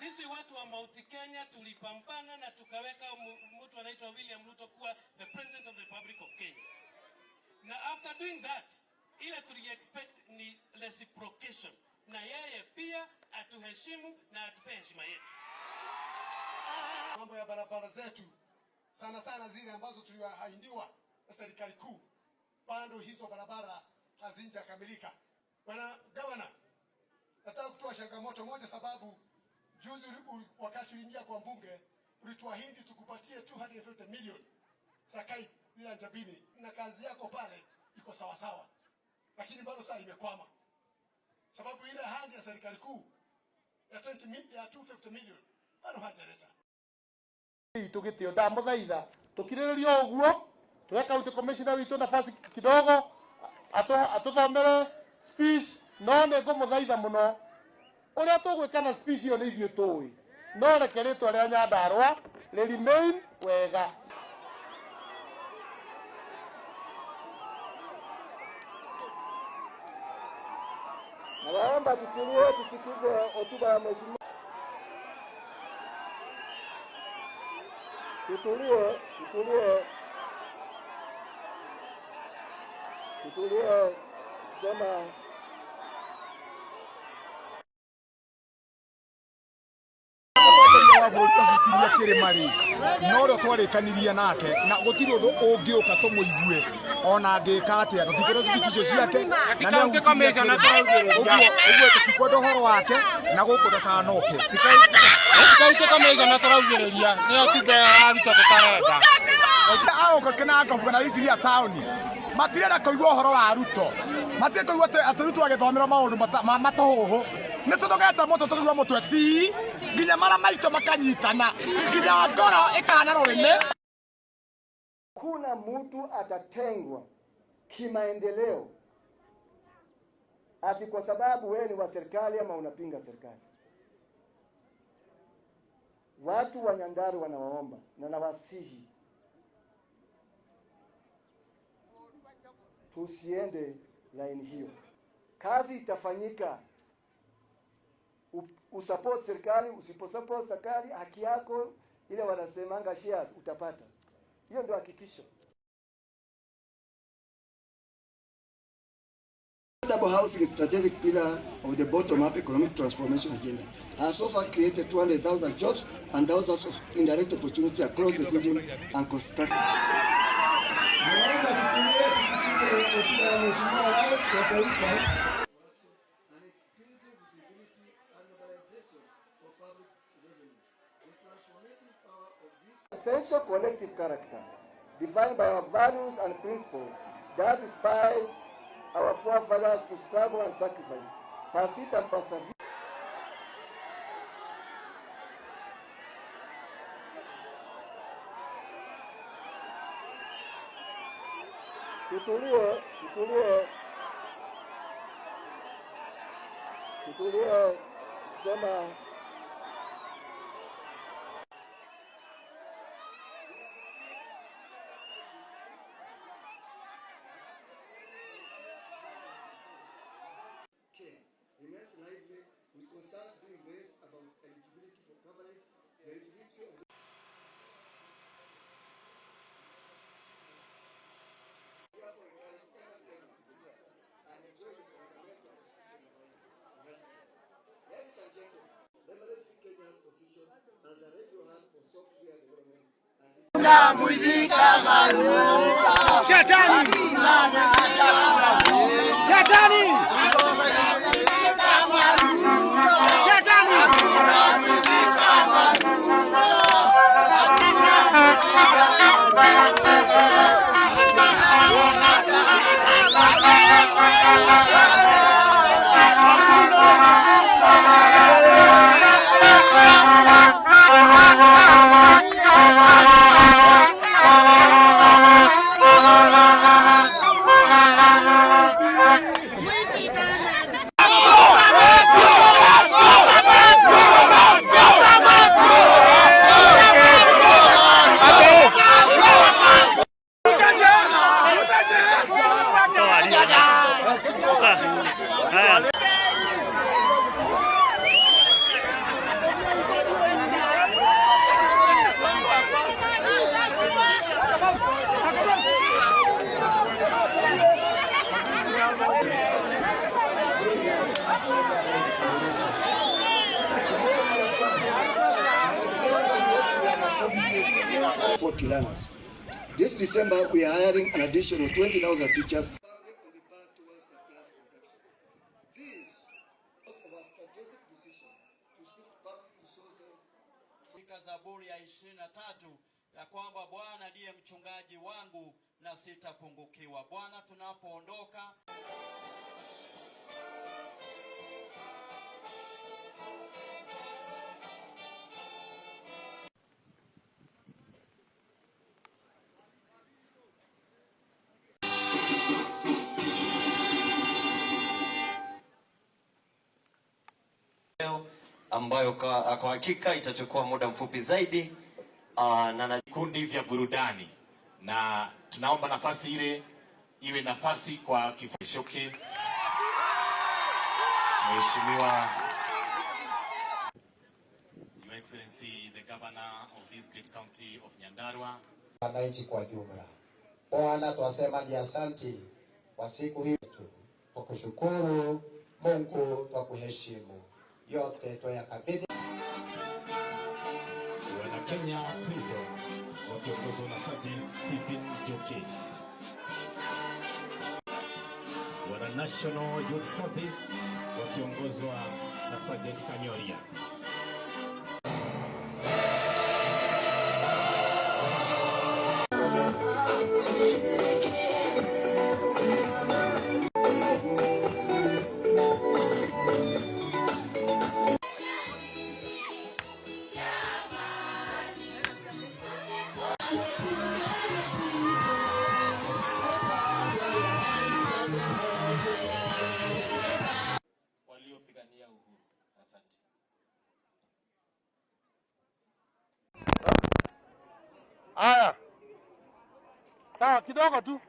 Sisi watu wa Mount Kenya tulipambana na tukaweka mtu anaitwa William Ruto kuwa the President of the Republic of Kenya. Na after doing that, ile tuli expect ni reciprocation, na yeye pia atuheshimu na atupe heshima yetu. Mambo ya barabara zetu sana sana zile ambazo tuliahidiwa na serikali kuu, bado hizo barabara hazijakamilika. Bwana Gavana, nataka kutoa changamoto moja, sababu juzi wakati uliingia kwa mbunge ulituahidi tukupatie 250 million Sakai bila Njabini, na kazi yako pale iko sawa sawa, lakini bado saa imekwama sababu ile ahadi ya serikali kuu ya 20 ya 250 million bado hajaleta. Itugitio ndamuthaitha tukirĩrĩrie ũguo tuhe county commissioner witũ nafasi kidogo atuthomere speech, no nĩ ngũmũthaitha mũno ũrĩa tũgwĩka na speech ĩyo nĩ ithuĩ tũĩ, no reke rĩtwa rĩa Nyandarua rĩ remain wega. Nawaomba tutulie tusikize hotuba ya mheshimiwa. Tutulie, tutulie. Tutulie kusema wa bũrũri ahutirie kĩrĩma rĩ no rĩo twarĩkanirie nake na gũtirĩ ũndũ ũngĩũka tũmũigue ona angĩka atĩa tũtikwenda speech icio ciake na nĩ ahutirie kĩrĩma ũguo tũtikwenda ũhoro wake na gũkũ ndakanoke. County Commissioner tũraugĩrĩria nĩyo tumbe ya Ruto tũtarenda. Aũka kĩnanga na injinia taũni matirenda kũigua ũhoro wa Ruto, matirenda kũigua atĩ Ruto agĩthomera maũndũ matũhũhũ. Nĩ tũnogete mũtwe tũkaigua mũtwe ti nginya mara maitũ makanyitana nginya ngoro ĩkahana rũrĩmĩ. Kuna mtu atatengwa kimaendeleo ati kwa sababu wewe ni wa serikali ama unapinga serikali. Watu wa Nyandarua wanawaomba na nawasihi tusiende laini hiyo. Kazi itafanyika. Usupport serikali, usiposupport serikali, haki yako ile wanasemanga shares utapata. Hiyo ndio hakikisho. Affordable housing is strategic pillar of the bottom-up economic transformation agenda. Has so far created 200,000 jobs and thousands of indirect opportunities across the building and construction. Naomba tutulie tusikize hotuba ya Mheshimiwa Rais wa Taifa. And increasing visibility and mobilization of public revenue. The transformative power of this essential collective character, defined by our values and principles that inspired our forefathers to struggle and sacrifice, persist and persevere. Tutulie, tutulie. Tutulie kusema care remains lively, with concerns being raised about eligibility for coverage, the eligibility of therefore encourage every Kenyan to register and enjoy the fundamental constitutional right. Ladies and gentlemen, leveraging Kenya's position as a regional hub for software development and Shetani! Shetani! Shetani! 40 learners. This December, we are hiring an additional 20,000 teachers. Katika Zaburi ya 23 ya kwamba Bwana ndiye mchungaji wangu na sitapungukiwa. Bwana, tunapoondoka ambayo kwa hakika itachukua muda mfupi zaidi na vikundi vya burudani, na tunaomba nafasi ile iwe nafasi kwa Kifushuki. Mheshimiwa Your Excellency the Governor of this great county of Nyandarua. Wananchi kwa jumla, Bwana twasema ni asanti kwa siku hii tu, tukushukuru Mungu, twakuheshimu, yote twayakabidhi Wana Kenya Prisons wakiongozwa na Sergeant Stephen Njoki. Wana National Youth Service wakiongozwa na Sergeant Kanyoria. Waliopigania uhuru. Asante. Haya, sawa, kidogo tu.